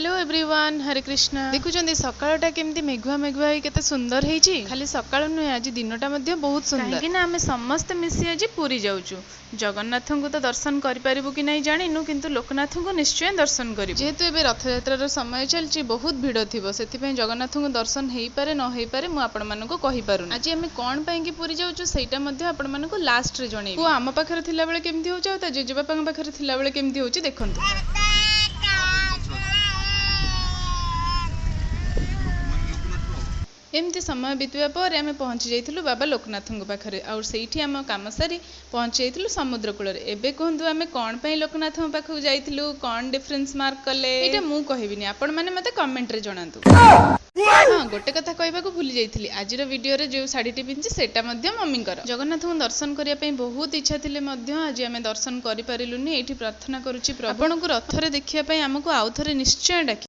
Hello everyone, Hare Krishna. ଦେଖୁଛନ୍ତି ସକାଳଟା କେମିତି ମେଘୁଆ ମେଘୁଆ ହେଇ କେତେ ସୁନ୍ଦର ହେଇଛି। ଖାଲି ସକାଳ ନୁହେଁ, ଆଜି ଦିନଟା ମଧ୍ୟ ବହୁତ ସୁନ୍ଦର, କାହିଁକି ନା ଆମେ ସମସ୍ତେ ମିଶି ଆଜି ପୁରୀ ଯାଉଛୁ। ଜଗନ୍ନାଥଙ୍କୁ ତ ଦର୍ଶନ କରିପାରିବୁ କି ନାହିଁ ଜାଣିନୁ, କିନ୍ତୁ ଲୋକନାଥଙ୍କୁ ନିଶ୍ଚୟ ଦର୍ଶନ କରିବୁ। ଯେହେତୁ ଏବେ ରଥଯାତ୍ରାର ସମୟ ଚାଲିଛି, ବହୁତ ଭିଡ଼ ଥିବ, ସେଥିପାଇଁ ଜଗନ୍ନାଥଙ୍କୁ ଦର୍ଶନ ହେଇପାରେ ନ ହେଇପାରେ ମୁଁ ଆପଣମାନଙ୍କୁ କହିପାରୁନି। ଆଜି ଆମେ କ'ଣ ପାଇଁକି ପୁରୀ ଯାଉଛୁ ସେଇଟା ମଧ୍ୟ ଆପଣମାନଙ୍କୁ ଲାଷ୍ଟରେ ଜଣେଇବି। ପୁଅ ଆମ ପାଖରେ ଥିଲାବେଳେ କେମିତି ହେଉଛି ଆଉ ତା ଜେଜେବାପାଙ୍କ ପାଖରେ ଥିଲାବେଳେ କେମିତି ହେଉଛି ଦେଖନ୍ତୁ। ଏମିତି ସମୟ ବିତିବା ପରେ ଆମେ ପହଞ୍ଚି ଯାଇଥିଲୁ ବାବା ଲୋକନାଥଙ୍କ ପାଖରେ, ଆଉ ସେଇଠି ଆମ କାମ ସାରି ପହଞ୍ଚି ଯାଇଥିଲୁ ସମୁଦ୍ର କୂଳରେ। ଏବେ କୁହନ୍ତୁ ଆମେ କ'ଣ ପାଇଁ ଲୋକନାଥଙ୍କ ପାଖକୁ ଯାଇଥିଲୁ, କ'ଣ ଡିଫରେନ୍ସ ମାର୍କ କଲେ, ଏଇଟା ମୁଁ କହିବିନି, ଆପଣମାନେ ମୋତେ କମେଣ୍ଟରେ ଜଣାନ୍ତୁ। ହଁ, ଗୋଟେ କଥା କହିବାକୁ ଭୁଲି ଯାଇଥିଲି, ଆଜିର ଭିଡ଼ିଓରେ ଯେଉଁ ଶାଢ଼ୀଟି ପିନ୍ଧିଛି ସେଇଟା ମଧ୍ୟ ମମିଙ୍କର। ଜଗନ୍ନାଥଙ୍କୁ ଦର୍ଶନ କରିବା ପାଇଁ ବହୁତ ଇଚ୍ଛା ଥିଲେ ମଧ୍ୟ ଆଜି ଆମେ ଦର୍ଶନ କରିପାରିଲୁନି। ଏଇଠି ପ୍ରାର୍ଥନା କରୁଛି ପ୍ରଭୁ, ଆପଣଙ୍କୁ ରଥରେ ଦେଖିବା ପାଇଁ ଆମକୁ ଆଉ ଥରେ ନିଶ୍ଚୟ ଡାକି